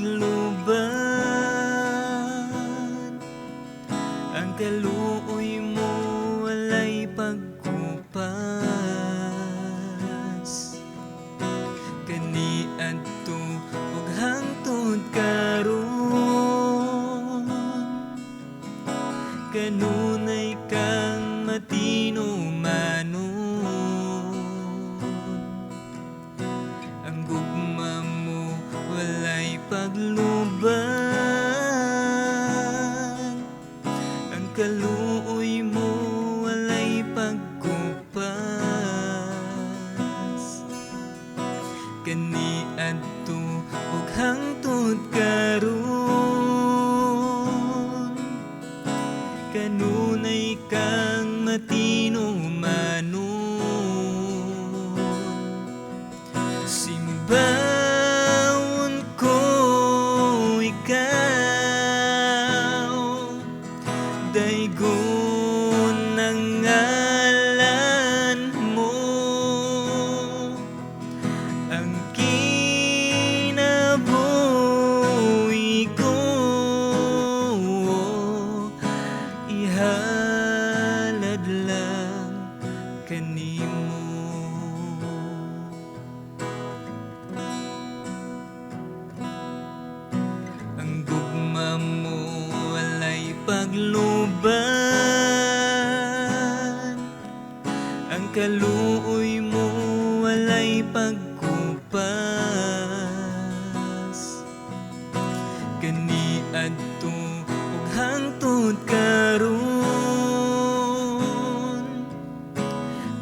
pagluban. Ang kaluoy mo walay pagkupas. Kaniadto ug hangtod karon, kanunay kang matinumanon. Ang gugma mo walay pagluban. Ang kaluoy mo walay pagkupas. Kaniadto ug hangtod karon, kanunay kang matinumanon. Simbahon ko ikaw, daygon ang ngalan mo. Ang kinabuhi ko ihalad lang kanimo. Ang gugma mo walay pagluban. Ang kaluoy mo walay pagkupas. Kaniadto ug hangtod karon,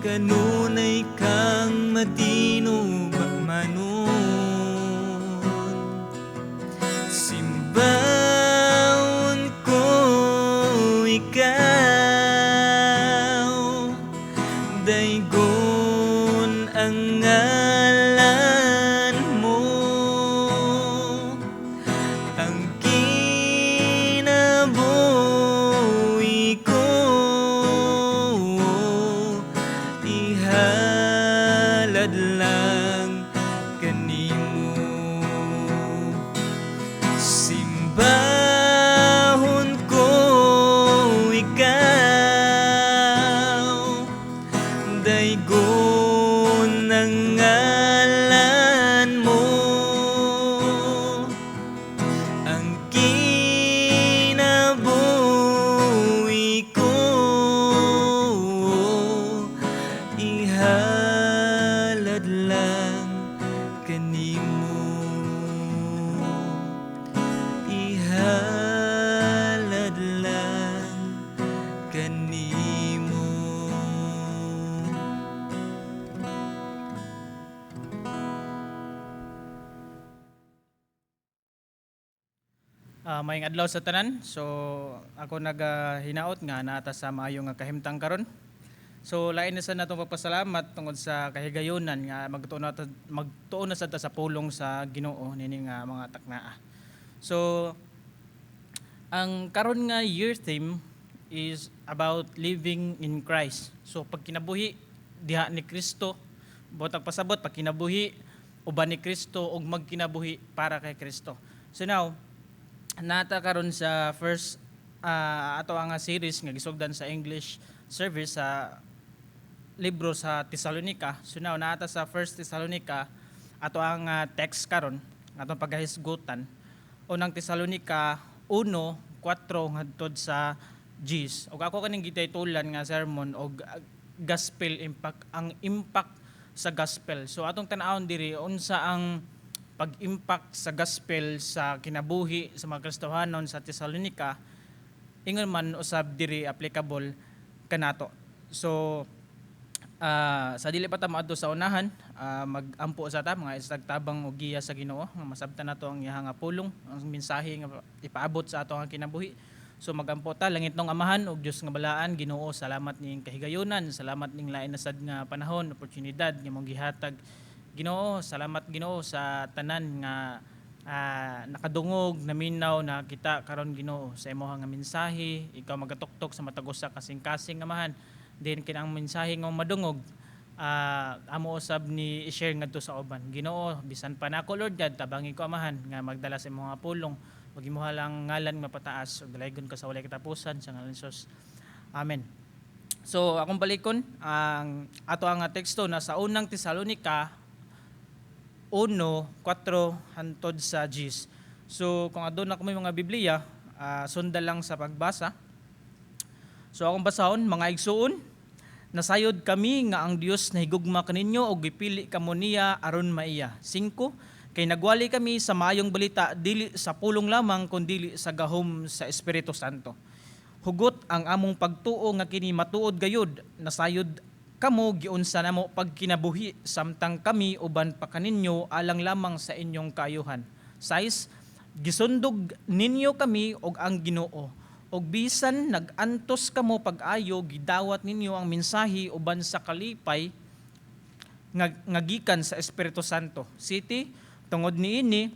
kanunay kang matinumanon. Simbahon ko ikaw, daygon ang ngalan mo. Ang kinabuhi ko ihalad lang kanimo. Simbahon ko ikaw, daygon ang ngalan mo. Ang kinabuhi ko ihalad lang kanimo. Ihalad lang kanimo. Maayong adlaw sa tanan. So ako nagahinaot nga naa ta sa maayo nga kahimtang karon. So lain na sa natong pagpasalamat tungod sa kahigayunan nga magtuon na sad ta sa pulong sa Ginoo nini nga mga taknaa. So ang karon nga year theme is about living in Christ. So pagkinabuhi diha ni Kristo, butang pasabot pagkinabuhi uban ni Kristo ug magkinabuhi para kay Kristo. So now nata karon sa first ato ang series nga gisugdan sa English service sa libro sa Tesalonica. So now naata sa First Thessalonica, ato ang text karon atong paghahisgutan. Unang Tesalonica 1:4 ngadtod sa 10. Og ako kaning gitaytulan nga sermon og gospel impact, ang impact sa gospel. So atong tan-awon diri unsa ang pag-impact sa gospel sa kinabuhi sa mga Kristohanon sa Tesalonica, ingon man usab diri applicable kanato. So sa dili pa ta moadto sa unahan, mag-ampo sa ta mga isag tabang og giya sa Ginoo nga masabtan nato ang iyang nga pulong, ang mensahe nga ipaabot sa ato nga kinabuhi. So magampo ta. Langitnong Amahan ug Dios nga balaan, Ginoo, salamat ning kahigayunan, salamat ning lain na sad nga panahon, oportunidad nga imong gihatag. Ginoo, salamat Ginoo sa tanan nga nakadungog, naminaw, nakita karon Ginoo sa imong nga mensahe. Ikaw magatuktok sa matag usa kasing-kasing, Amahan. Din kinang mensahe nga madungog, amo usab ni i-share ngadto sa uban. Ginoo, bisan pa nako, Lord God, tabangi ko, Amahan, nga magdala sa imong mga pulong ug imuha lang ngalan mapataas ug dalaygon ka sa walay katapusan sa ngalan ni Jesus. Amen. So akong balikon ang ato ang teksto na sa Unang Tesalonika 1:4 hantod sa 10. So kung aduna ko may mga Biblia, sundan lang sa pagbasa. So akong basahon, "Mga igsuon, nasayod kami nga ang Dios nahigugma kaninyo ug gipili kamo niya aron maiya. 5. Kay nagwali kami sa maayong balita dili sa pulong lamang kundili sa gahom sa Espiritu Santo. Hugot ang among pagtuo nga kini matuod gayud, nasayod kamo giunsa namo pagkinabuhi samtang kami uban pa kaninyo alang lamang sa inyong kaayuhan. 6. Gisundog ninyo kami og ang Ginoo. Og bisan nag-antos kamo pag-ayo, gidawat ninyo ang mensahe uban sa kalipay nga gikan sa Espiritu Santo. 7. Tungod niini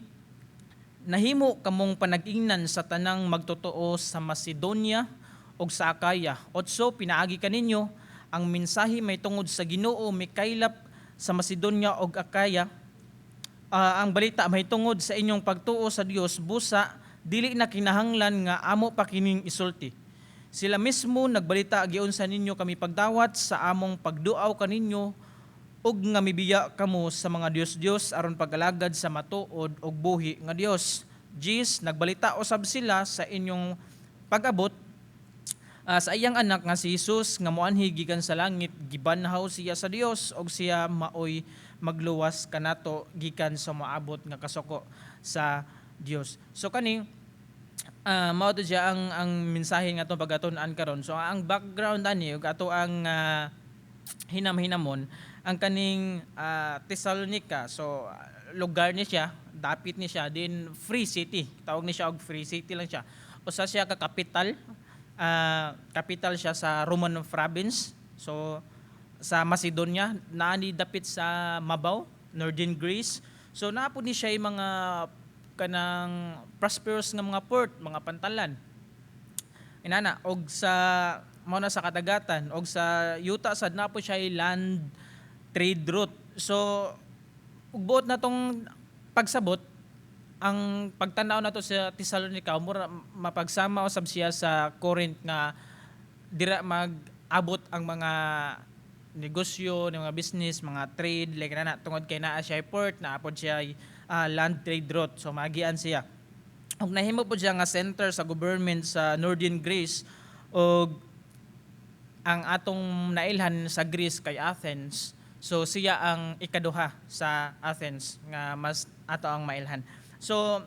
nahimo kamong panag-ingnan sa tanang magtotoo sa Macedonia ug sa Acaya. 8. Pinaagi kaninyo ang mensahe may tungod sa Ginoo mikaylap sa Macedonia ug Acaya ang balita may tungod sa inyong pagtuo sa Dios, busa dili na kinahanglan nga amo pa kining isulti. Sila mismo nagbalita giunsa ninyo kami pagdawat sa among pagduaw kaninyo ug nga mibiya kamo sa mga dios-dios aron pag-alagad sa matuod ug buhi nga Dios. 10. Nagbalita usab sila sa inyong pag-abot sa iyang anak nga si Jesus nga moanhi gikan sa langit, gibanhaw siya sa Dios ug siya maoy magluwas kanato gikan sa moabot nga kasuko sa Dios." So kani mao to siya ang mensahe nga atong pagatun-an karon. So ang background ani ug ato ang hinam-hinamon ang kaning Thessalonica. So lugar ni siya, dapit ni siya din, free city. Tawag ni siya og free city lang siya. Usa siya ka capital, capital siya sa Roman province. So sa Macedonia, naa ni dapit sa Mabaw, Northern Greece. So naa po ni siya yung mga kanang prosperous nga mga port, mga pantalan. Inana og sa mao na sa kadagatan og sa yuta sad na po siya ay land trade route. So ug buot na tong pagsabot, ang pagtan-aw nato sa Thessalonica, mura mapagsama usab siya sa Corinth nga dira mag-abot ang mga negosyo, ng mga business, mga trade like na tungod kay naa siya port, naa pod siya land trade route. So maagian siya. Ug nahimo pod siya nga center sa government sa Northern Greece ug ang atong nailhan sa Greece kay Athens. So siya ang ikaduha sa Athens nga mas ato ang mailhan. So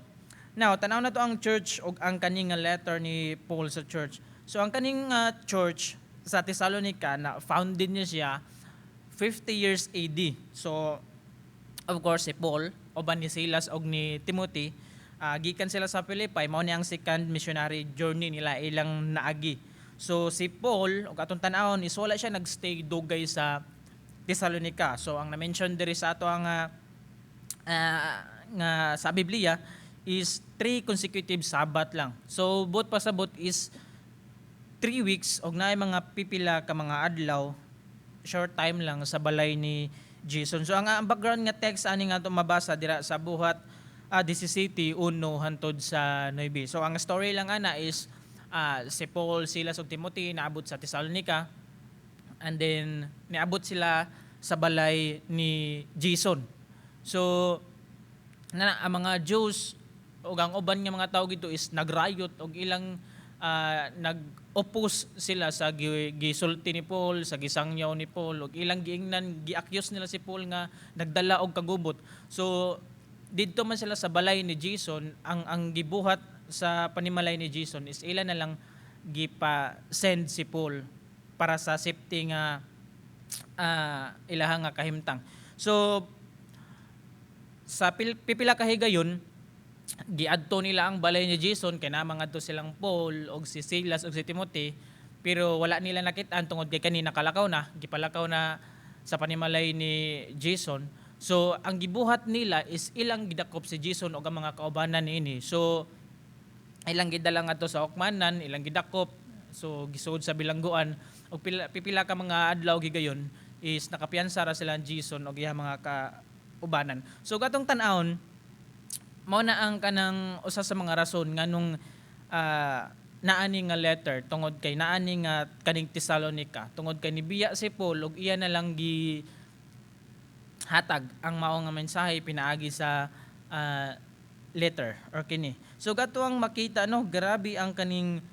now tanaw na to ang church ug ang kaning nga letter ni Paul sa church. So ang kaning church sa Thessalonica na founded niya siya 50 years AD. So of course si Paul uban ni Silas og ni Timothy, gikan sila sa Philippi, mao ni ang second missionary journey nila ilang naagi. So si Paul ug atong tan-awon is wala siya nagstay dugay sa Thessalonica. So ang na-mention diri sa ato ang nga sa Biblia is three consecutive Sabbath lang. So buot pasabot is 3 weeks og naay mga pipila ka mga adlaw, short time lang sa balay ni Jason. So ang background nga text ani nga ato mabasa dira sa Buhat 17:1 hantod sa 9. So ang story lang ana is si Paul, Silas ug Timothy naabot sa Thessalonica and then niabot sila sa balay ni Jason. So na ang mga Jews ug ang uban nga mga tao didto is nag-riot og ilang nag-oppose sila sa gisulti ni Paul, sa gisangyaw ni Paul ug ilang giingnan, gi-accuse nila si Paul nga nagdala og kagubot. So didto man sila sa balay ni Jason, ang gibuhat sa panimalay ni Jason is ila na lang gipa-send si Paul para sa safety nga ilaha nga kahimtang. So sa pipila ka higayon giadto nila ang balay ni Jason kay naa man ngadto silang Paul og si Silas og si Timothy, pero wala nila nakit-an tungod kay kani nakalakaw na, gipalakaw na sa panimalay ni Jason. So ang gibuhat nila is ilang gidakop si Jason og ang mga kaubanan niini. So ilang gidala ngadto sa hukmanan, ilang gidakop, so gisuod sa bilangguan ug pipila ka mga adlaw gigayon. is nakapiyansa ra sila Jason og iyang mga kaubanan. So gatong tan-awon, mao na ang kanang usa sa mga rason nganong naani nga letter, tungod kay naani nga kaning Tesalonica, tungod kay nibiya si Paul ug iya na lang gi hatag ang mao nga mensahe pinaagi sa letter or kini. So gato ang makita, no, grabe ang kaning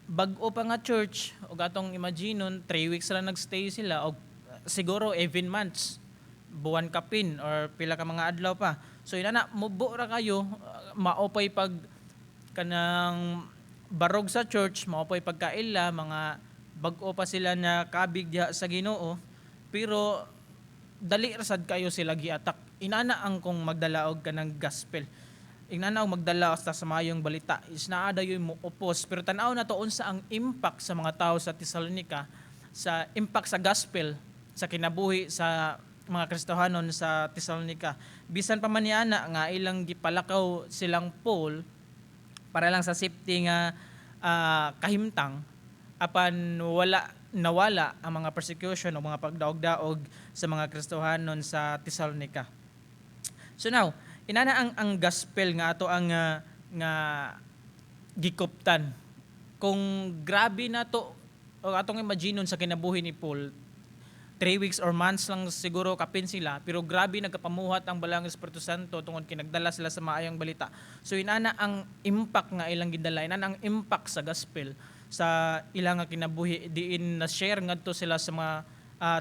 bag-o pa nga church ug atong imaginon 3 weeks ra nagstay sila og siguro even months, buwan kapin or pila ka mga adlaw pa. So inana mubo ra kayo, mao pay pag kanang barog sa church, mao pay pagkaila, mga bag-o pa sila na kabig diha sa Ginoo, pero dali ra sad kayo sila giatak. Inana ang kung magdala og kanang gospel. Inana og magdala sa maayong balita is naa dayoy mo opos, pero tan-aw na to unsa ang impact sa mga tao sa Tesalonica, sa impact sa gospel sa kinabuhi sa mga Kristohanon sa Tesalonica. Bisan pa man niana nga ilang gipalakaw silang Paul para lang sa safety nga kahimtang, apan wala nawala ang mga persecution o mga pagdaog-daog sa mga Kristohanon sa Tesalonica. So now, inana ang gospel nga ato ang nga gikuptan. Kung grabe na to o atong imaginon sa kinabuhi ni Paul, 3 weeks or months lang siguro kapin sila, pero grabe nagkapamuhat ang Balaang Espiritu Santo tungod kay nagdala sila sa maayong balita. So inana ang impact nga ilang gidala, inana ang impact sa gospel sa ilang nga kinabuhi, diin na share ngadto sila sa mga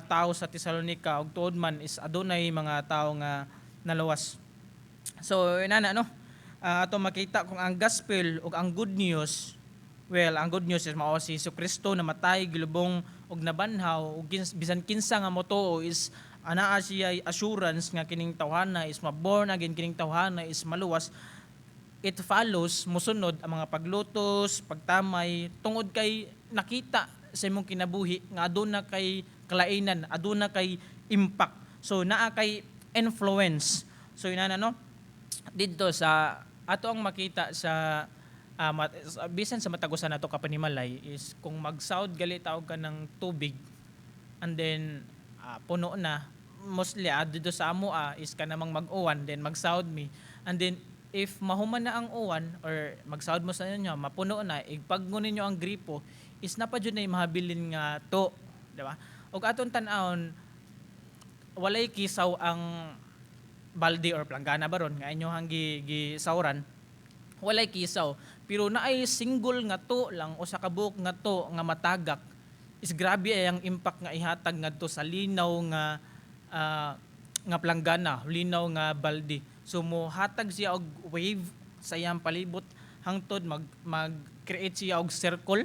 tao sa Tesalonica ug tuod man is adunay mga tao nga naluwas. So inana, no, ato makita kung ang gospel ug ang good news. Well, ang good news is mao si Hesus Kristo, namatay, gilubong ug nabanhaw, ug bisan kinsa nga motuo is anaa siya assurance nga kining tawhana is maborn again, kining tawhana is maluwas. It follows, musunod ang mga paglutos, pagtamay, tungod kay nakita sa imong kinabuhi nga aduna kay kalainan, aduna kay impact. So naa kay influence. So inana, no, didto sa ato ang makita sa bisan sa matag usa nato ka panimalay is kung magsaud gali ta og kanang tubig and then puno na, mostly dito sa amo is kanamang mag-uwan, then magsaud mi, and then if mahuman na ang uwan or magsaud mo sa inyo, mapuno na, igpagno ninyo ang gripo is napa jud na mahabilin nga to, di ba? Ug aton tan-awon, walay kisaw ang balde or planggana baron nga inyohang gi gisawran, walay kisaw, pero naay single nga to lang, usa ka buok nga to nga matagak is grabe ay ang impact nga ihatag ngadto sa linaw nga nga planggana, linaw nga balde. So mohatag siya og wave sa iyang palibot hangtod mag mag create siya og circle,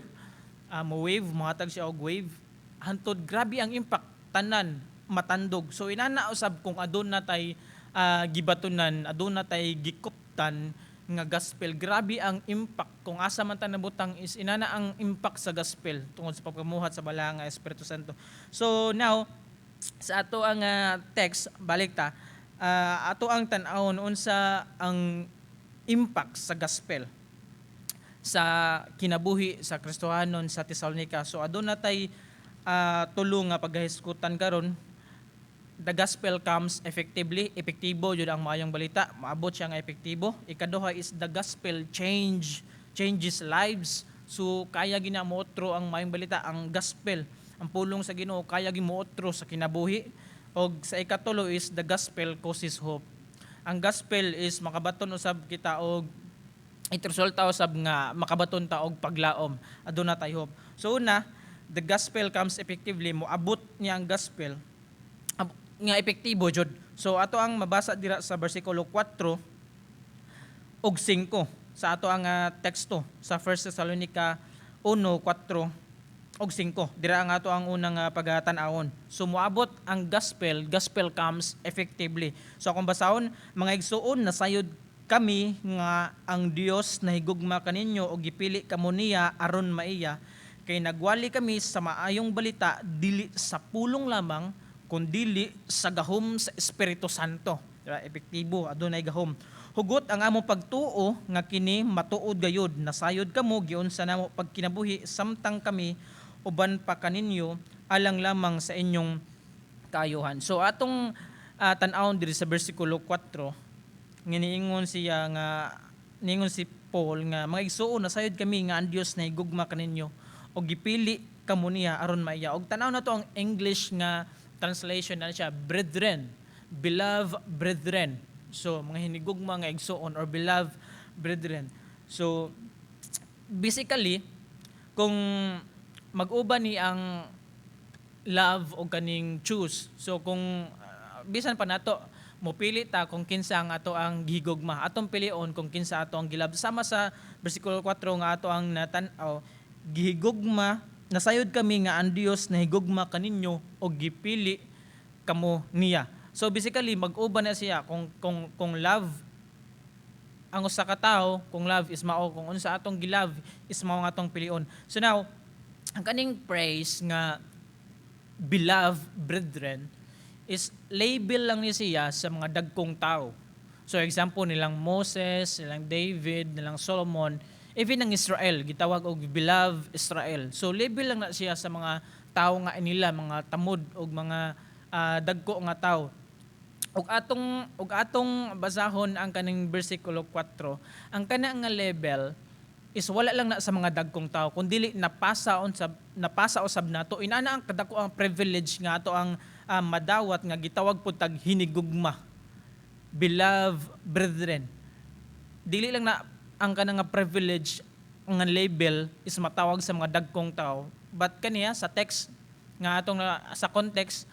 mo wave, mohatag siya og wave hangtod grabe ang impact, tanan matandog. So inana usab kung aduna tay gibatunan, aduna tay gikuptan nga gospel, grabe ang impact. Kung asa man ta nabutang is inana ang impact sa gospel tungod sa pagpamuhat sa Balaang nga Espiritu Santo. So now, sa ato ang text, balik ta, ato ang tan-awon unsa ang impact sa gospel sa kinabuhi sa Kristohanon sa Tesalonica. So aduna tay tulo nga paghahisgutan karon. The gospel comes effectively, epektibo jud ang maayong balita, maabot siya nga epektibo. Ikaduha is the gospel changes lives. So kaya gina mootro ang maayong balita, ang gospel, ang pulong sa Ginoo, kaya gimuotro sa kinabuhi. Og sa ikatulo is the gospel causes hope. Ang gospel is makabaton usab kita og it resulta usab nga makabaton ta og paglaom. Aduna tay hope. So una, the gospel comes effectively, moabot niya ang gospel nga epektibo jud. So ato ang mabasa dira sa bersikulo 4 ug 5 sa ato ang teksto sa 1 Thessalonica 1:4 ug 5. Dira ang ato ang unang pagatan-awon. So moabot ang gospel, gospel comes effectively. So akong basahon, "Mga igsuon, nasayod kami nga ang Dios nahigugma kaninyo ug gipili kamo niya aron maiya, kay nagwali kami sa maayong balita dili sa pulong lamang kundili sa gahom sa Espiritu Santo." Diba? Epektibo, adunay gahom. "Hugot ang among pagtuo nga kini matuod gayud. Nasayod kamo giunsa namo pagkinabuhi samtang kami uban pa kaninyo. alang lamang sa inyong kaayuhan. So atong tan-awon diri sa bersikulo 4 nga niingon siya nga niingon si Paul nga, "Mga igsuon, nasayod kami nga ang Dios nahigugma kaninyo og gipili kamo niya aron maiya." Og tan-aw nato ang English nga translation na siya, "brethren", "beloved brethren". So mga hinigugma nga igsuon or beloved brethren. So basically, kung mag-uban ni ang love o kaning choose. So kung bisan pa nato mopili ta kung kinsa ang ato ang gihigugma. Atong pilion kung kinsa ato ang gi-love. Sama sa bersikulo 4 nga ato ang natan-aw, gihigugma, nasayod kami nga ang Dios nahigugma kaninyo og gipili kamo niya. So basically, mag-uban na siya kung love ang usa ka tawo, kung love is mao, kung unsa atong gi-love is mao ang atong pilion. So now, ang kaning phrase nga "beloved brethren" is label lang ni siya sa mga dagkong tao. So example, nilang Moses, nilang David, nilang Solomon, even ang Israel, gitawag og beloved Israel. So label lang na siya sa mga tao nga nila, mga tamod og mga dagko nga tao. Ug atong basahon ang kaning bersikulo 4, ang kana nga label is wala lang na sa mga dagkong tao kundi napasa usab nato. Inana ang kadako ang privilege nga ato ang madawat nga gitawag pud tag hinigugma, beloved brethren. Dili lang na ang kanang nga privilege nga label is matawag sa mga dagkong tao, but kaniya sa text nga atong sa context,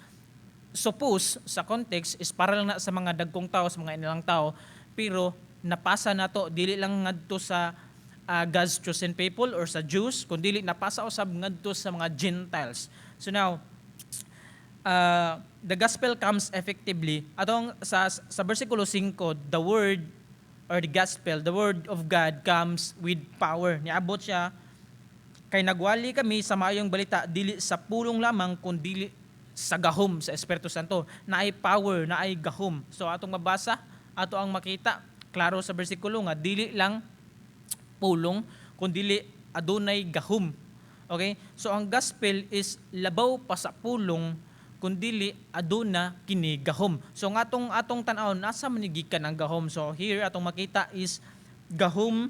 suppose sa context is para lang na sa mga dagkong tao, sa mga inilang tao, pero napasa nato, dili lang ngadto sa God's chosen people or sa Jews, kundi napasa usab ngadto sa mga Gentiles. So now, the gospel comes effectively atong sa bersikulo 5, the word or the gospel, the word of God comes with power. Niabot siya kay nagwali kami sa maayong balita dili sa pulong lamang kundi sa gahom sa Espiritu Santo. Naay power, naay gahom. So atong mabasa, ato ang makita klaro sa bersikulo nga dili lang pulong kundi adunay gahom. Okay? So ang gospel is labaw pa sa pulong kundili aduna kini gahom. So nga atong tan-awon, nasa man ni gikan ang gahom? So here atong makita is gahom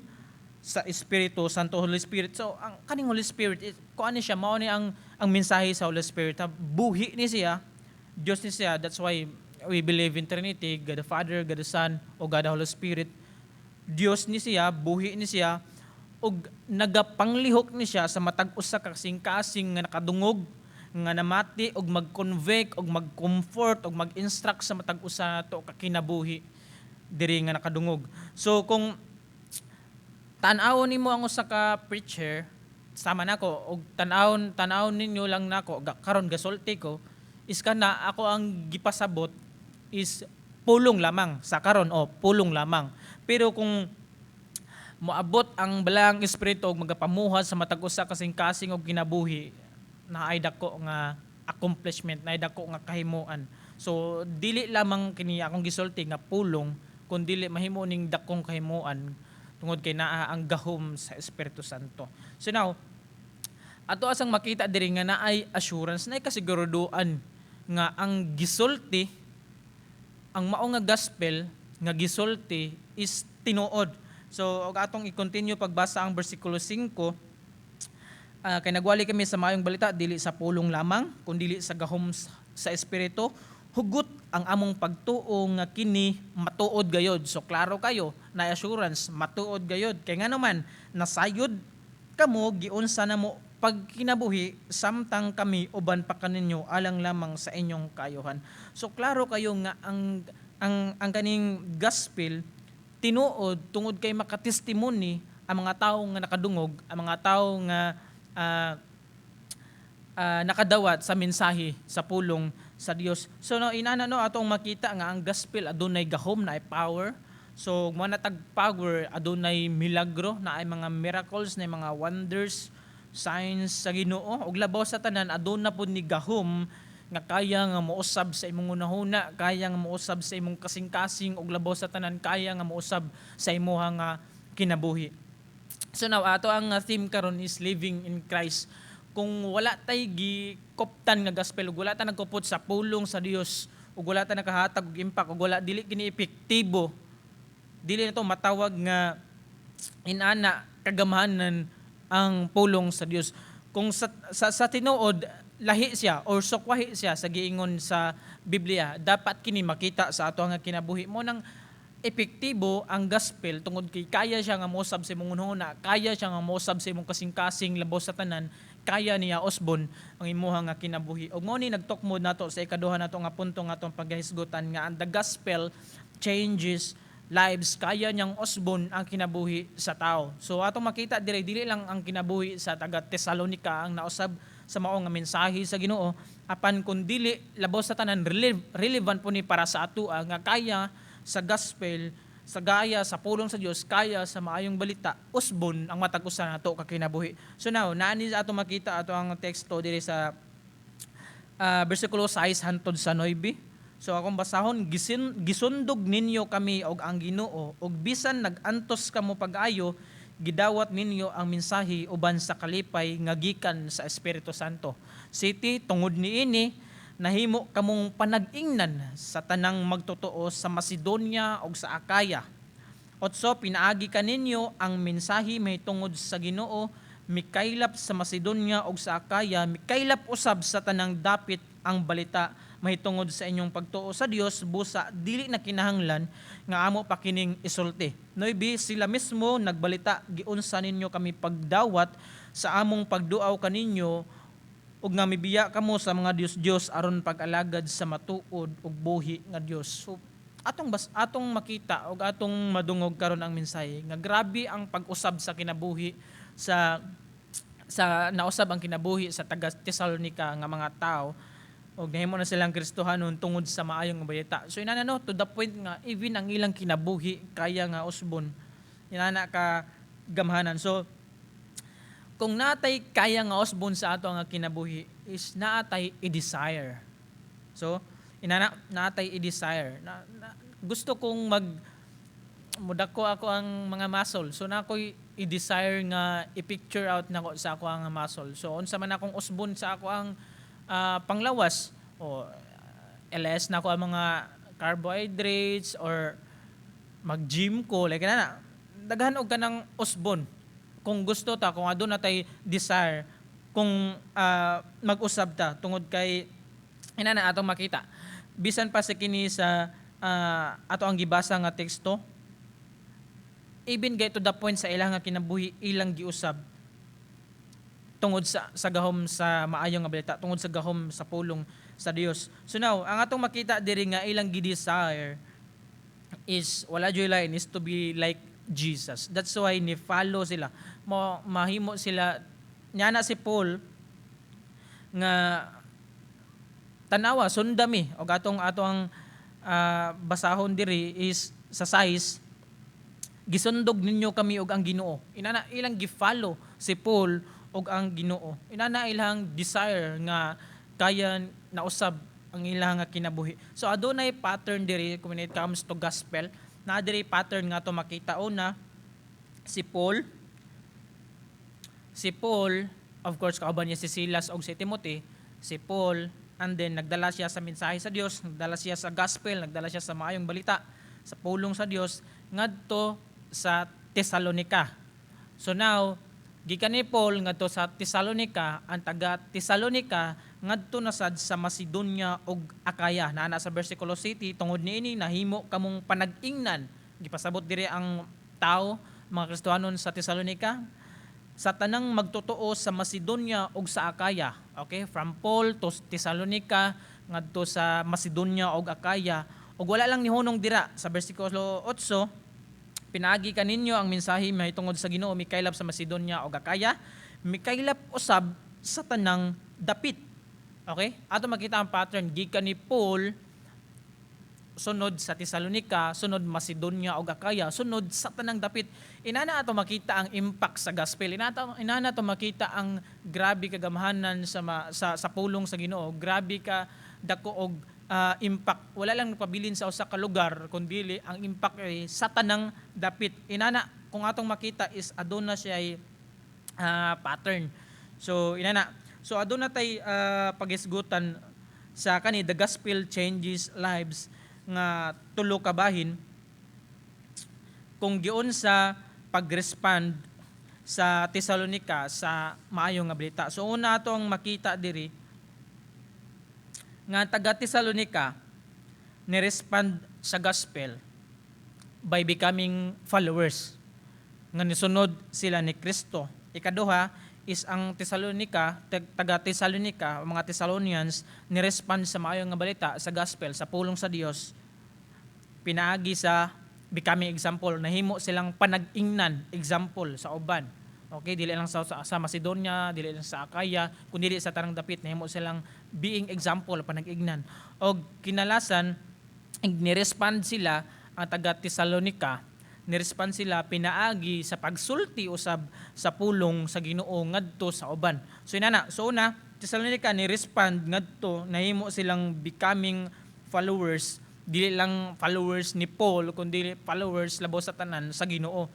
sa Espiritu Santo, Holy Spirit. So ang kaning Holy Spirit is kung ano siya, mao ni ang mensahe sa Holy Spirit. Ha, buhi ni siya, Dios ni siya. That's why we believe in Trinity, God the Father, God the Son, o God the Holy Spirit. Dios ni siya, buhi ni siya, ug nagapanglihok ni siya sa matag usa ka kasing-kasing nga nakadungog, nga namati og mag-convict og mag-comfort og mag-instruct sa matag usa nato ka kinabuhi diri nga nakadungog. So kung tan-awon nimo ang usa ka preacher sama nako og tan-awon ninyo lang nako karon gasulti ko is kana ako ang gipasabot is pulong lamang sa karon o pulong lamang, pero kung moabot ang Balaang Espiritu og magapamuhat sa matag usa kasing-kasing og kinabuhi, naay dako nga accomplishment, naay dako nga kahimuan. So dili lamang kini akong gisulti nga pulong kun dili mahimo ning dakong kahimuan tungod kay naa ang gahom sa Espiritu Santo. So now, ato asang makita diri nga naay assurance, naay kasiguraduan nga ang gisulti, ang mao nga gospel nga gisulti is tinuod. So og atong i-continue pagbasa ang bersikulo 5, kay nagwali kami sa maayong balita dili sa pulong lamang kundi sa gahom sa Espiritu, hugot ang among pagtuo nga kini matuod gayod. So klaro kayo na assurance, matuod gayod, kay ngano man nasayod kamo giunsa namo pagkinabuhi samtang kami uban pa kaninyo alang lamang sa inyong kaayuhan. So klaro kayo nga ang kaning gospel tinuod tungod kay makatestimony ang mga tawo nga nakadungog, ang mga tawo nga nakadawat sa mensahe sa pulong sa Dios. So no, inana no, atong makita nga ang gospel adunay gahom, naay power. So mo na tag power, adunay milagro, naay mga miracles, naay mga wonders, signs sa Ginoo. Ug labaw sa tanan, aduna pud ni gahom nga kaya nga mousab sa imong hunahuna, kaya nga mousab sa imong kasing-kasing, ug labaw sa tanan, kaya nga mousab sa imuha nga kinabuhi. So now, ato ang theme karon is living in Christ. Kung wala tay gi Koptan nga gospel ug wala ta nagkupot sa pulong sa Dios ug wala ta nakahatag og impact ug wala, dili kini epektibo, dili na to matawag nga inana kagamhanan ang pulong sa Dios. Kung sa tinuod, lahi siya or sukwahi siya sa giingon sa Biblia. Dapat kini makita sa ato nga kinabuhi mo nang epektibo ang gospel, tungod kay kaya siya nga mosab sa imong hunahuna, kaya siya nga mosab sa imong kasing-kasing, labaw sa tanan, kaya niya usbon ang imuha nga kinabuhi. Ug mao ni nagtukmod nato sa ikaduha nato nga punto nga atong paghisgutan, nga ang the gospel changes lives, kaya niyang usbon ang kinabuhi sa tao. So atong makita dire, dili lang ang kinabuhi sa taga Tesalonica ang nausab sa mao nga mensahe sa Ginoo, apan kun dili, labaw sa tanan, relevant po ni para sa atoa nga kaya sa gospel, sa gaya sa pulong sa Dios, kaya sa maayong balita usbon ang matag usa nato ka kinabuhi. So now, naani sa ato makita ato ang teksto diri sa bersikulo 6 hantod sa 9. So akong basahon: Gisundog ninyo kami og ang Ginoo, ug bisan nag-antos kamo pag-ayo, gidawat ninyo ang mensahe uban sa kalipay nga gikan sa Espiritu Santo. 7 Tungod niini nahimo kamong panag-ingnan sa tanang magtotoo sa Macedonia ug sa Acaya. 8 Pinaagi kaninyo ang mensahe mahitungod sa Ginoo, mikaylap sa Macedonia ug sa Acaya, mikaylap usab sa tanang dapit ang balita mahitungod sa inyong pagtuo sa Dios, busa dili na kinahanglan nga amo pa kining isulti. 9 Sila mismo nagbalita giunsa ninyo kami pagdawat sa among pagduaw kaninyo ug nga mibiya kamo sa mga dios-dios aron pag-alagad sa matuod ug buhi nga Dios. So atong makita ug atong madungog karon ang mensahe nga grabe ang pag-usab sa kinabuhi sa nausab ang kinabuhi sa taga Tesalonica nga mga tao og nahimo na silang Kristohanon tungod sa maayong balita. So inana, no, to the point nga even ang ilang kinabuhi kaya nga usbon. Inana ka gamhanan. So kung natay kaya nga usbon sa ato nga kinabuhi is naatay i-desire. So inana, natay i-desire. Na gusto kong mag mudako ako ang mga muscle. So na ako'y i-desire nga i-picture out nako sa ako ang muscle. So unsa man akong usbon sa ako ang panglawas o LS na ako ang mga carbohydrates or mag-gym ko, like na daghan og kanang usbon kung gusto ta, kung aduna tay desire, kung mag-usab ta, tungod kay ina na atong makita bisan pa sa kini sa ato ang gibasa nga teksto, even get to the point sa ilang nga kinabuhi ilang giusab tungod sa gahom sa maayong nga balita, tungod sa gahom sa pulong sa Dios. So now, ang atong makita diri nga ilang gi-desire is wala joy lain, is to be like Jesus. That's why ni follow sila. Mo mahimo sila niya na si Paul nga tanawa, sundami, og atong ato ang basahon diri is sa 6, "Gisundog ninyo kami og ang Ginoo." Inana ilang gi-follow si Paul og ang Ginoo. Inana ilang desire nga kaya nausab ang ilang nga kinabuhi. So adunay pattern diri when it comes to gospel. Na diri pattern nga to makita. Una, si Paul. Si Paul, of course, kauban niya si Silas og si Timothy. Si Paul, and then nagdala siya sa mensahe sa Dios, nagdala siya sa gospel, nagdala siya sa maayong balita, sa pulong sa Dios ngadto sa Tesalonica. So now, gikan ni Paul ngadto sa Tesalonica, ang taga Tesalonica ngadto na sad sa Macedonia ug Acaya. Naa na sa versikulo 7, "Tungod niini nahimo kamong panag-ingnan." Gipasabot diri ang tao, mga Kristohanon sa Tesalonica, sa tanang magtotoo sa Macedonia ug sa Acaya. Okay, from Paul to Tesalonica ngadto sa Macedonia ug Acaya, ug wala lang nihunong dira. Sa bersikulo 8, "Pinaagi kaninyo ang mensahe mahitungod sa Ginoo, mikaylap sa Macedonia ug Acaya, mikaylap usab sa tanang dapit." Okay? Ato makita ang pattern gikan ni Paul, sunod sa Tesalonica, sunod Macedonia ug Acaya, sunod sa tanang dapit. Inana ato makita ang impact sa gospel. Inana ato makita ang grabe kagamhanan sa pulong sa Ginoo. Grabe ka dako og impact. Wala lang nagpabilin sa usa ka lugar kundi ang impact ay sa tanang dapit. Inana kung atong makita is aduna siya ay pattern. So inana. So aduna tay paghisgutan sa kani, "The Gospel Changes Lives," nga tulo ka bahin kung giunsa pag-respond sa Tesalonica sa maayo nga balita. So una ato ang makita diri nga taga Tesalonica ni-respond sa gospel by becoming followers, nga nisunod sila ni Kristo. Ikaduha is ang Tesalonica, taga Tesalonica, mga Thessalonians, ni-respond sa maayo nga balita, sa gospel, sa pulong sa Dios, pinaagi sa becoming example. Nahimo silang panag-ingnan, example sa uban. Okay, dili lang sa Macedonia, dili lang sa Acaya, kundi sa tanang dapit, nahimo silang being example, panag-ingnan. Og kinalasan ni-respond sila, ang taga Tesalonica, ni-respond sila pinaagi sa pagsulti usab sa pulong sa Ginoo ngadto sa uban. So inana, so una, Tesalonica ni-respond ngadto, nahimo silang becoming followers, dili lang followers ni Paul kundi followers labaw sa tanan sa Ginoo.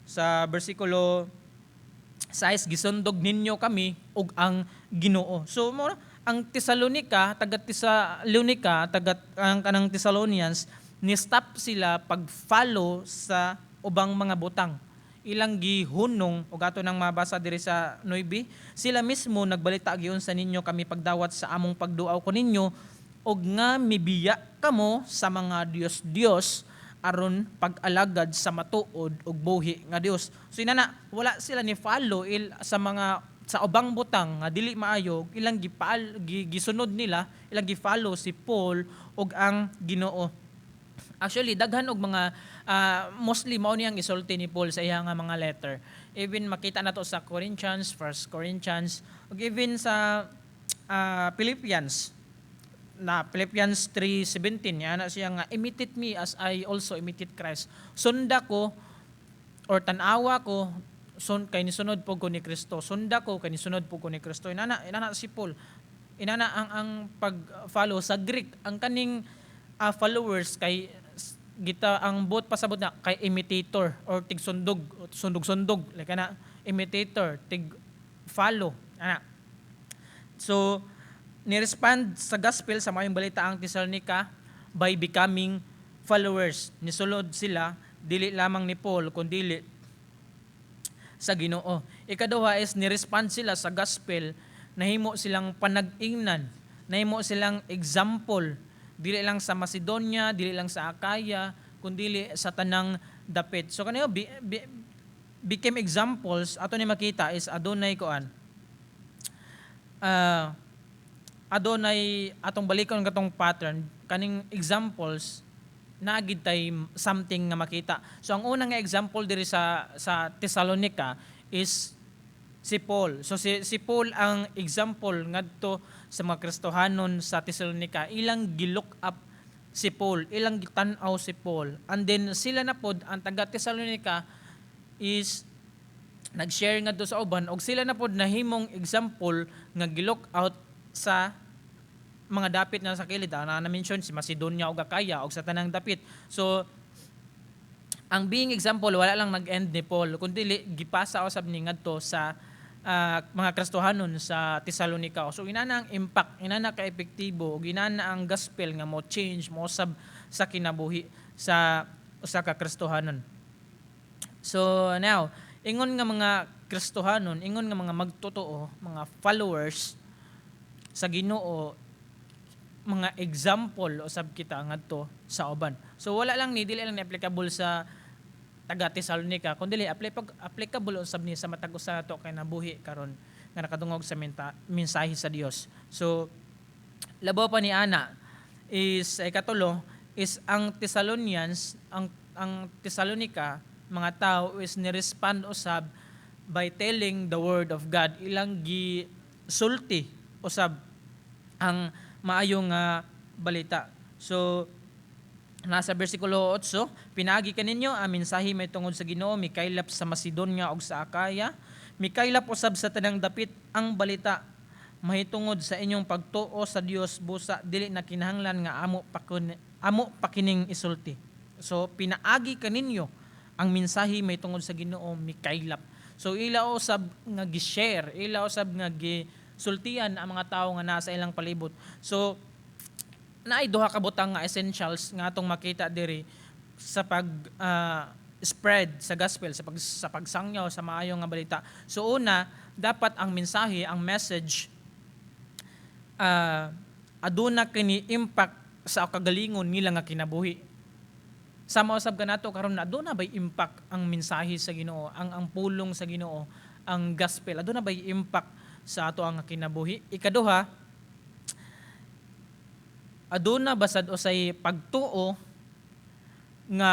Sa bersikulo 6, "Gisundog ninyo kami ug ang Ginoo." So mo ang Tesalonica, taga Tesalonica, taga ang kanang Thessalonians, ni stop sila pag-follow sa ubang mga butang. Ilang gihunong ug ato nang mabasa diri sa 9, "Sila mismo nagbalita giunsa ninyo kami pagdawat sa among pagduaw ko ninyo og nga mibiya kamo sa mga dios-dios aron pag-alagad sa matuod ug buhi nga Dios." So inana, wala sila ni follow sa mga sa ubang butang nga dili maayo, ilang gisunod nila, ilang gi-follow si Paul ug ang Ginoo. Actually, daghan og mga mostly mao niyang isulti ni Paul sa iya nga mga letter. Even makita nato sa Corinthians, First Corinthians, ug even sa Philippians, na Philippians 3:17, yana siya nga, "Imitate me as I also imitate Christ." Sunda ko or tan-awa ko son kay nisunod po ko ni Kristo. Sunda ko kay nisunod po ko ni Kristo. Inana, inana si Paul. Inana ang pag-follow sa Greek, ang kaning followers kay gita ang buot pasabot na kay imitator or tigsundog, sundog-sundog, like kana, imitator, tig follow ana. So ni-respond sa gospel, sa maayong balita, ang Thessalonica by becoming followers. Nisulod sila dili lamang ni Paul kundi sa Ginoo. Ikaduha is ni-respond sila sa gospel, nahimo silang panag-ingnan, nahimo silang example dili lang sa Macedonia, dili lang sa Acaya, kundi sa tanang dapit. So kaniyo became examples, ato ni makita is adunay kuan. Adunay atong balikon katong pattern kaning examples, naa gid tay something nga makita. So ang unang nga example diri sa Thessalonica is si Paul. So si Paul ang example ngadto sa mga Kristohanon sa Thessalonica. Ilang gi-look up si Paul, ilang gitan-aw si Paul. And then sila na pod, ang taga Thessalonica, is nag-share ngadto sa uban og sila na pod nahimong example nga gi-look out sa mga dapit na sa kilid, na na-mention si Macedonia ug Acaya ug sa tanang dapit. So ang being example, wala lang nag-end ni Paul kundi gipasa usab ni ngadto sa mga Kristohanon sa Thessalonica. So inana ang impact, inana ka epektibo ug inana ang gospel nga mo change mo sab sa kinabuhi sa usa ka Kristohanon. So now, ingon nga mga Kristohanon, ingon nga mga magtotoo, mga followers sa Ginoo, mga example usab kita ngadto sa uban. So wala lang ni dili lang ni applicable sa taga Thessalonica kundi applicable usab ni sa matag usa nato kay nabuhi karon nga nakadungog sa mensahe sa Dios. So labaw pa ni ana is ikatulo is ang Thessalonians, ang Thessalonica mga tao is ni-respond usab by telling the word of God. Ilang gi sulti usab ang maayong balita. So nasa bersikulo 8, "Pinaagi kaninyo ang mensahe may tungod sa Ginoo mikaylap sa Macedonia ug sa Acaya, mikaylap usab sa tanang dapit ang balita mahitungod sa inyong pagtuo sa Dios, busa dili na kinahanglan nga amo pakining isulti." So pinaagi kaninyo ang mensahe may tungod sa Ginoo mikaylap. So ila usab nga gi-share, ila usab nga gi sultian ang mga tawo nga nasa ilang palibot. So naay duha ka butang nga essentials nga atong makita diri sa pag spread sa gospel, sa pagsangyaw sa maayo nga balita. So una, dapat ang mensahe, ang message, aduna kini impact sa kagalingon nila nga kinabuhi. Sama usab kanato karon na aduna bay impact ang mensahe sa Ginoo, ang pulong sa Ginoo, ang gospel? Aduna bay impact sa ato ang kinabuhi? Ikaduha, aduna basad usay pagtuo nga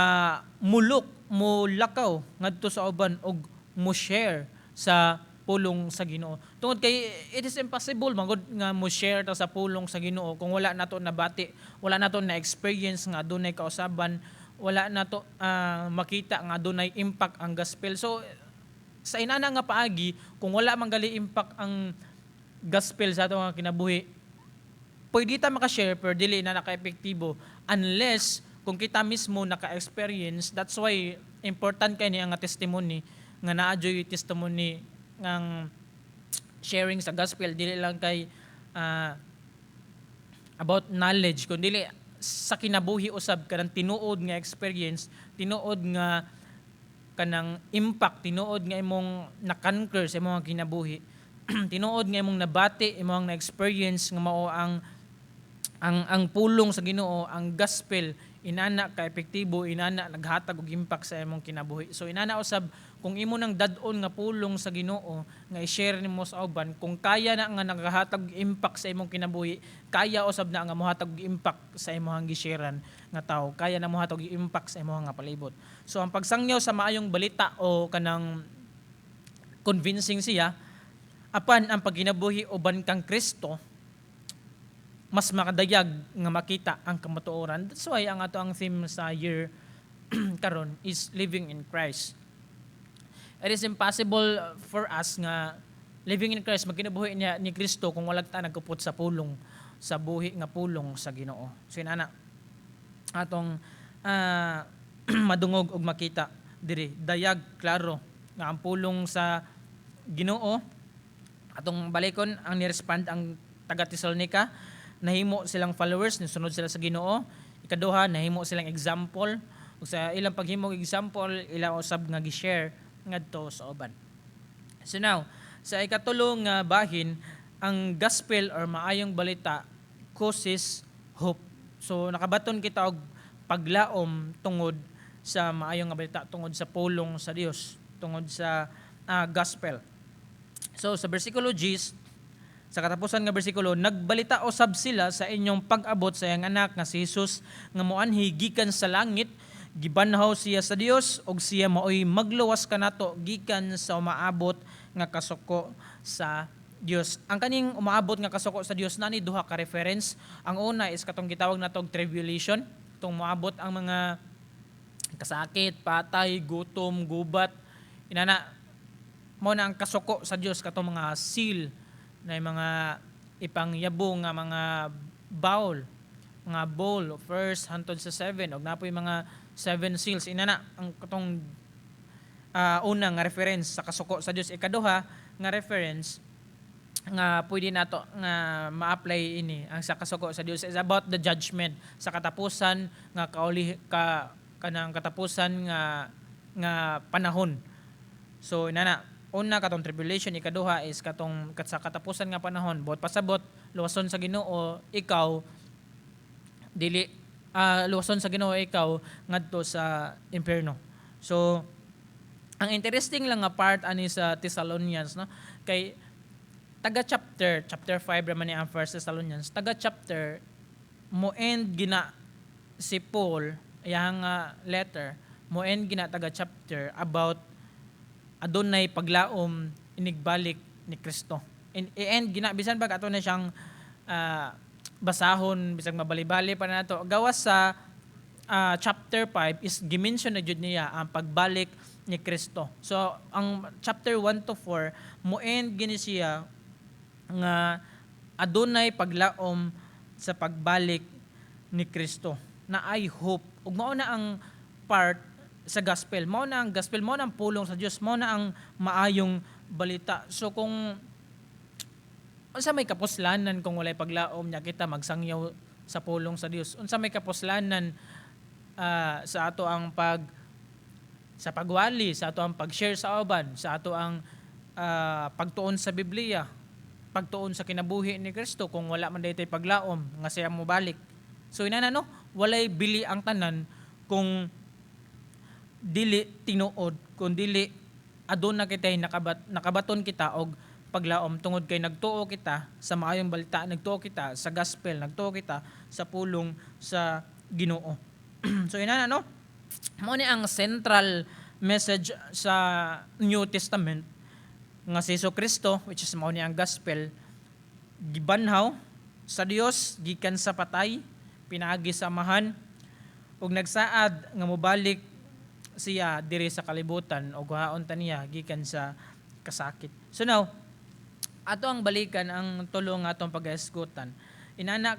mulok, mulakaw ngadto sa uban og mo share sa pulong sa Ginoo. Tungod kay it is impossible magod nga mo share ta sa pulong sa Ginoo kung wala nato nabati, wala nato na experience nga adunay kausaban, wala nato makita nga adunay impact ang gospel. So sa inana nga paagi, kung wala man gali impact ang gospel sa ato nga kinabuhi, pwede ta maka-share pero dili na naka-epektibo unless kung kita mismo naka-experience. That's why important kay niya nga testimony, nga naa joy testimony ng sharing sa gospel. Dili lang kay about knowledge, kundi sa kinabuhi usab, kanang tinuod nga experience, tinuod nga kanang impact, tinuod nga imong na-conquer sa imong kinabuhi, tinuod nga imong nabati, imong na-experience nga mao ang pulong sa Ginoo, ang gospel, inana ka epektibo, inana naghatag og impact sa imong kinabuhi. So inana usab, kung imo nang dad-on nga pulong sa Ginoo nga i-share nimo sa uban, kung kaya na nga nagahatag og impact sa imong kinabuhi, kaya usab na nga mohatag og impact sa imong gi-sharean nga tawo, kaya na mohatag og impact sa imong nga palibot. So ang pagsangyaw sa maayong balita o kanang convincing siya, apan ang pagkinabuhi uban kang Kristo, mas makadayag nga makita ang kamatuoran. That's why ang ato ang theme sa year karon is living in Christ. It is impossible for us nga living in Christ, magkinabuhi niya ni Kristo, kung wala ta nagkupot sa pulong, sa buhi nga pulong sa Ginoo. So inana atong madungog og makita diri, dayag klaro nga ang pulong sa Ginoo. Atong balikon ang ni-respond ang taga Tesalonica: nahimo silang followers, nisunod sila sa Ginoo. Ikaduha, nahimo silang example, ug sa ilang paghimo og example, ila usab nga gi-share ngadto sa uban. So now, sa ikatulo nga bahin, ang gospel or maayong balita causes hope. So nakabaton kita og paglaom tungod sa maayong nga balita, tungod sa pulong sa Dios, tungod sa gospel. So sa bersikulo 10, sa katapusan nga bersikulo, "Nagbalita usab sila sa inyong pag-abot sa iyang anak nga si Jesus nga moanhi gikan sa langit. Gibanhaw siya sa Dios ug siya maoy magluwas kanato gikan sa umaabot nga kasuko sa Dios." Ang kaning umaabot nga kasuko sa Dios, nani duha ka reference. Ang una is katong gitawag natog tribulation, katong moabot ang mga kasakit, patay, gutom, gubat. Inana mo na ang kasuko sa Dios, katong mga seal na yung mga ipangyabo nga mga bowl, mga bowl, first hantod sa seven, og napoy mga seven seals. Inana ang katong una nga reference sa kasuko sa Dios. Ikaduha nga reference nga pwede nato nga ma-apply ini ang sa kasuko sa Dios is about the judgment sa katapusan nga kauli ka, kanang katapusan nga nga panahon. So inana, una katong tribulation, ikaduha is katong sa katapusan nga panahon. Buot pasabot, luwason sa Ginoo ikaw, dili luwason sa Ginoo ikaw ngadto sa impierno. So ang interesting lang nga part ani sa Thessalonians, no, kay taga chapter, chapter 5 raman ni ang First Thessalonians, taga chapter mo end gina si Paul iyang nga letter, mo end gina taga chapter about adunay paglaom inigbalik ni Kristo. I-end gina, bisan pag ato na siyang basahon, bisag mabalibali pa nato, gawas sa chapter 5 is gimension na jud niya ang pagbalik ni Kristo. So ang chapter 1 to 4 mo end gini siya nga adunay paglaom sa pagbalik ni Kristo, na I hope. Ug mao na ang part sa gospel, mao na ang gospel, mao na ang pulong sa Dios, mao na ang maayong balita. So kung Unsa may kapuslanan kung walay paglaom nya kita magsangyaw sa pulong sa Dios? Unsa may kapuslanan sa ato ang pagwali, sa ato ang pag-share sa uban, sa ato ang pagtuon sa Biblia, pagtuon sa kinabuhi ni Kristo kung wala man daytoy paglaom nga siya mobalik? So inana, no, walay bili ang tanan kung dili tinuod, kung dili aduna kitay nakabaton kita og paglaom tungod kay nagtuo kita sa maayong balita, nagtuo kita sa gospel, nagtuo kita sa pulong sa Ginoo. So inana, no, mao ni ang central message sa New Testament nga si Hesus Kristo, which is mao ni ang gospel, gibanhaw sa Dios gikan sa patay pinaagi sa Amahan ug nagsaad nga mobalik siya diri sa kalibutan ug kuhaon ta niya gikan sa kasakit. So now, ato ang balikan ang tulo nga atong pag-esgutan. Inana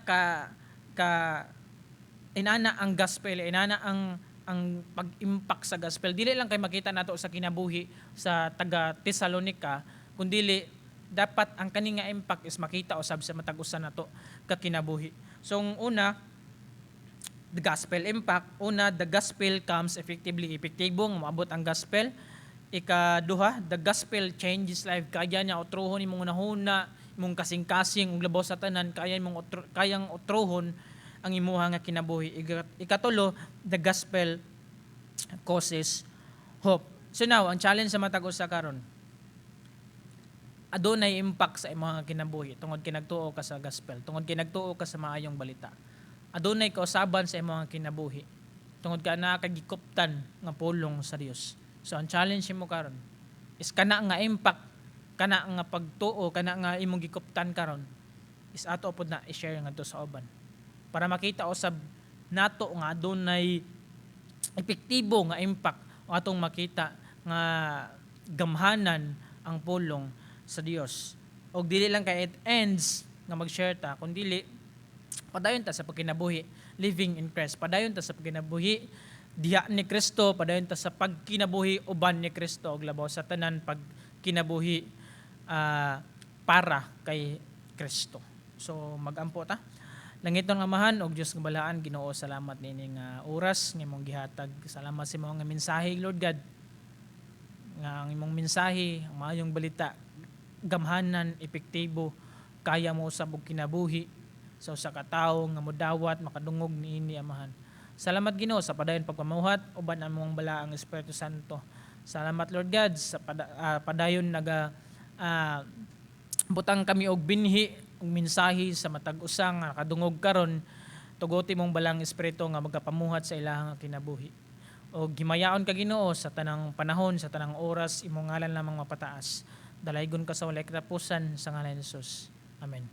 ang gospel, inana ang pag-impact sa gospel. Dili lang kay makita nato sa kinabuhi sa taga Tesalonica, kundili dapat ang kani nga impact is makita usab sa matag usa nato ka kinabuhi. So ang una, the gospel impact. Una, the gospel comes effectively. Epektibo nga moabot ang gospel. Ikaduha, the gospel changes life. Kaya niya otruhon imong hunahuna, imong kasing-kasing ug labaw sa tanan, kayang otruhon ang imuha nga kinabuhi. Ikatulo, the gospel causes hope. So now, ang challenge sa matag usa karon, adunay impact sa imong kinabuhi tungod kay nagtuo ka sa gospel, tungod kay nagtuo ka sa maayong balita. Adunay kausaban sa imong kinabuhi tungod ka naa kay gikuptan nga pulong sa Dios. So ang challenge mo karon is kana nga impact, kana nga pagtuo, kana nga imong gikuptan karon is ato pod na i-share ngadto sa uban para makita usab nato nga adunay epektibo nga impact o atong makita nga gamhanan ang pulong sa Dios. Og dili lang kay it ends nga mag-share ta, kundi padayon ta sa pagkinabuhi living in Christ. Padayon ta sa pagkinabuhi diha ni Kristo, padayon ta sa pagkinabuhi uban ni Kristo ug labaw sa tanan, pagkinabuhi para kay Kristo. So magampo ta. Langitnong Amahan og Dios nga balaan, Ginoo, salamat niini nga oras nga imong gihatag. Salamat sa imong nga mensahe, Lord God. Nga ang imong mensahe, ang maayong balita, gamhanan, epektibo, kaya mo usab og kinabuhi sa usa ka tawo nga modawat makadungog niini, Amahan. Salamat, Ginoo, sa padayon pagpamuhat uban ang imong balaang Espiritu Santo. Salamat, Lord God, sa padayon naga butang kami og binhi og mensahe sa matag usa nga nakadungog karon. Tugoti mong balaang Espiritu nga magapamuhat sa ilahang kinabuhi. Og himayaon ka, Ginoo, sa tanang panahon, sa tanang oras, imong ngalan lamang mapataas. Dalaygon ka sa walay katapusan sa ngalan ni Jesus. Amen.